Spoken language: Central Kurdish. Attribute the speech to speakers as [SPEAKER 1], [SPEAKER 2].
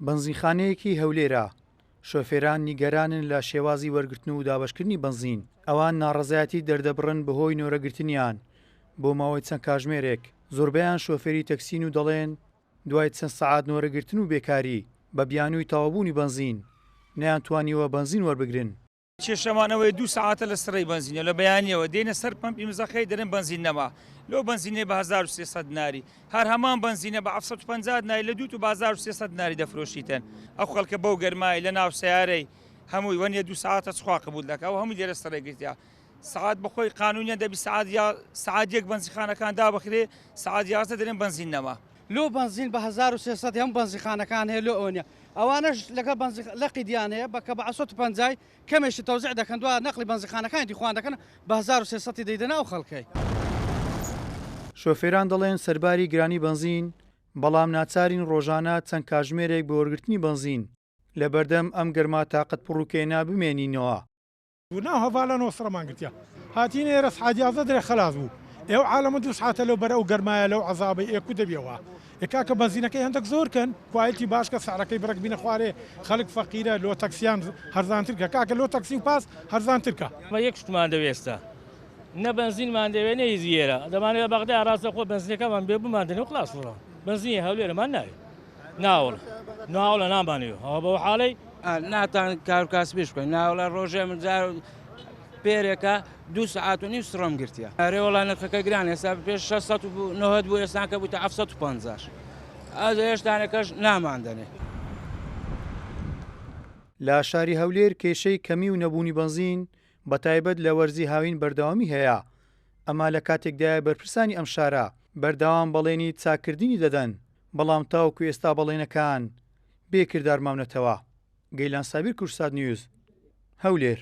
[SPEAKER 1] بەنزینخانەیەکی هەولێرە، شۆفێران نیگەرانن لە شێوازی وەرگرتن و دابەشکردنی بەنزین، ئەوان ناڕەزایەتی دەردەبڕن بەهۆی نۆرەگرتنیان بۆ ماوەی چەند کاژمێرێک، زۆربەیان شۆفێری تەکسین و دەڵێن دوای چەند سەعات نۆرەگرتن و بێکاری بە بیانووی تەواوبوونی بەنزین نەیانتوانیوە بەنزین وەربگرن.
[SPEAKER 2] کێشەمان ئەوەیە دوو سەعاتە لە سڕەی بەنزینە لە بەیانیەوە دێنە سەر پەمپی مزەخەی دەرێن بەنزین نەما لۆ بەنزینێ بە 1300 دیناری هەر هەمان بەنزینە بە 750 دیناری لە دوو تو بە 1300 دیناری دەفرۆشیتن ئەو خەڵکە بەو گەرمای لە ناو سیارەی هەمووی وەنیە دوو سەعاتە چخوا قبول دەکا و هەمووی لێرە سڕێ گرتیا سەعات بەخۆی قانونیان دەبی سەعات یا سەعات یەک بەنزیخانەکان دابخرێ سەعات 11 دەرێن بەنزین نەما.
[SPEAKER 3] لۆ بەنزین بە 1300 هەموو بەنزیخانەکان هەیە لۆ ئەوە نیە ئەوانەش لەگەڵ بەنزین لەقی دیان هەیە بە کە بە عەسەد و پەنجای کەمێکی تەوزیع دەکەن دوا نەقلی بەنزیخانەکانی دی خۆیان دەکەن بە 1300 ی دەیدەنە ئەو خەڵکەی.
[SPEAKER 1] شۆفێران دەڵێن سەرباری گرانی بەنزین، بەڵام ناچارین ڕۆژانە چەند کاژمێرێک بۆ وەرگرتنی بەنزین لەبەردەم ئەم گەرما تاقەت پڕوکێنە بمێنینەوە.
[SPEAKER 4] ناو هەڤالان وەسڕەمان گرتیا هاتینە ئێرە سعات 11 درێ خەلاس بوو ئێ ئەو عالەمە دوو سعاتە لەو بەرە ئەو گەرمایە لەو عەزابەی ئێ کو دەبیەوە ئێ کاکە بەنزینەکەی هەندەک زۆر کەن quality باش کە سعرەکەی بڕێک بینە خوارێ خەلک فەقیرە لۆ تەکسیان هەرزانتر کە کاکە لۆ تەکسی و پاس هەرزانتر کە.
[SPEAKER 5] ئێمە یەک شتمان دەوێ ئێستا نە بەنزینمان دەوێ نە هیچ ئێرە دەمانەوێ بەغدا ڕاستەخۆ بەنزینەکەمان بێ بماندنێ و خلاص وەڵا بەنزینی هەولێرمان ناوێ. ناوەڵا ناوەڵا نامانەوێ ئەوە بەو حاڵەی.
[SPEAKER 6] ناتان کار و کاسبیش بکەین ناوەڵا ڕۆژێ من جار پێرێکە دوو سەعات و نیو سڕم گرتیە. ئەرێ وەڵا نرخەکە گران ئێستا پێش 690 بوو ئێستا کە بووتە 750 ئەز هێشتانەکەش ناماندەنێ.
[SPEAKER 1] لە شاری هەولێر کێشەی کەمی و نەبوونی بەنزین بەتایبەت لە وەرزی هاوین بەردەوامی هەیە، ئەمە لە کاتێکدایە بەرپرسانی ئەم شارە بەردەوام بەڵێنی چاککردنی دەدەن، بەڵام تاوەکو ئێستا بەڵێنەکان بێ کردار ماونەتەوە. گەیلان سابیر کوردسات نیوز، هەولێر.